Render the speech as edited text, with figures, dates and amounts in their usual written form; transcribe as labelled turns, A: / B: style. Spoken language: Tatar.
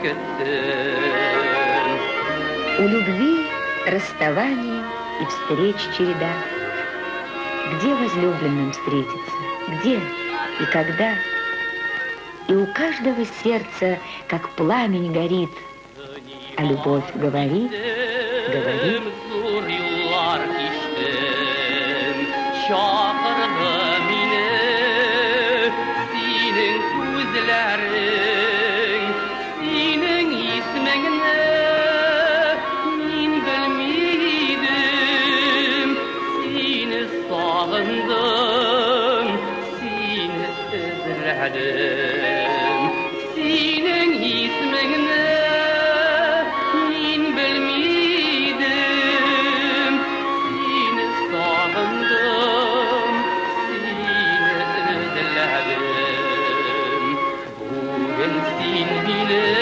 A: Көттем.
B: У любви расставаний и встреч череда. Где возлюбленным встретиться? Где и когда? И у каждого сердце, как пламень, горит, а любовь говорит, говорит.
A: Зур юллар кичтем, чакырды мине синең күзләрең, синең исемеңне мин белми идем, сине сагындым, сине эзләдем, синең исемеңне мин белми идем, сине сагындым, сине эзләдем. Бүген син минем